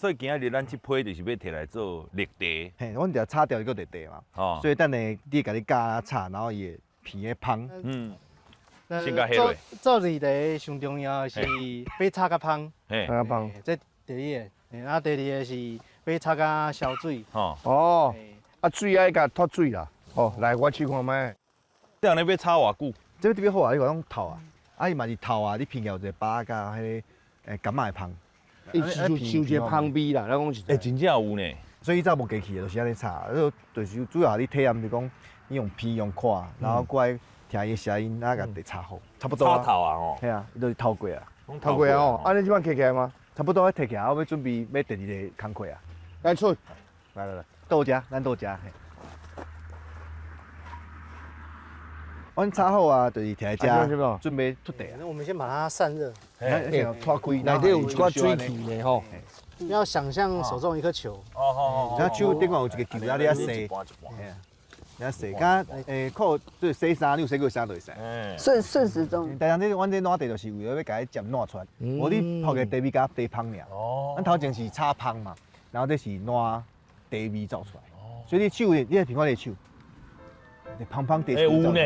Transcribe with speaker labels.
Speaker 1: 所以今仔日咱這批就是欲提來做綠茶。
Speaker 2: 嘿，阮就炒掉一個綠茶嘛，所以等下你共你教炒，然後伊會鼻會芳。
Speaker 1: 先共彼落。
Speaker 3: 做綠茶上重要的是欲炒較芳。
Speaker 4: 較芳。
Speaker 3: 這第一个，啊，第二个是欲炒較消水。
Speaker 4: 哦，啊水愛共脫水啦。好，來我試看覓。
Speaker 1: 這按呢欲炒偌久？
Speaker 2: 這特別好啊！你講攏透啊，啊伊嘛是透啊，你鼻有一個包佮彼个柑仔的芳。
Speaker 4: 伊收收一個芳味啦，咱講實在。
Speaker 1: 欸，真正有呢。
Speaker 2: 所以早無機器的，就是按呢炒，就是主要你體驗就講，你用鼻用看，然後過來聽伊聲音，啊，共茶炒好，差不多。
Speaker 1: 炒透啊吼。
Speaker 2: 嘿啊，伊就是透過啊。
Speaker 4: 透過啊吼，按呢這擺摕起來嗎？
Speaker 2: 差不多，提起來，我欲準備欲第二个工課啊。
Speaker 4: 來出，
Speaker 2: 來來來，倒遮，咱倒遮。阮炒好啊，就是提來遮，準備出茶。
Speaker 3: 那我們先把它散熱。
Speaker 2: 脫開，
Speaker 4: 內底有一寡水氣呢吼。
Speaker 3: 要想象手中一顆球。
Speaker 1: 哦哦哦。
Speaker 2: 然後手頂懸有一個球，啊，你遐洗。你遐洗，敢靠這洗衫，你有洗過衫就會使。
Speaker 5: 順順時鐘。
Speaker 2: 但是這阮這滗茶就是為了欲共伊漸滗出來，無你泡個茶味敢茶芳爾。阮頭前是炒芳嘛，然後這是滗茶味走出來。所以你手，你來評看你的手，芳芳茶。
Speaker 1: 欸，有呢。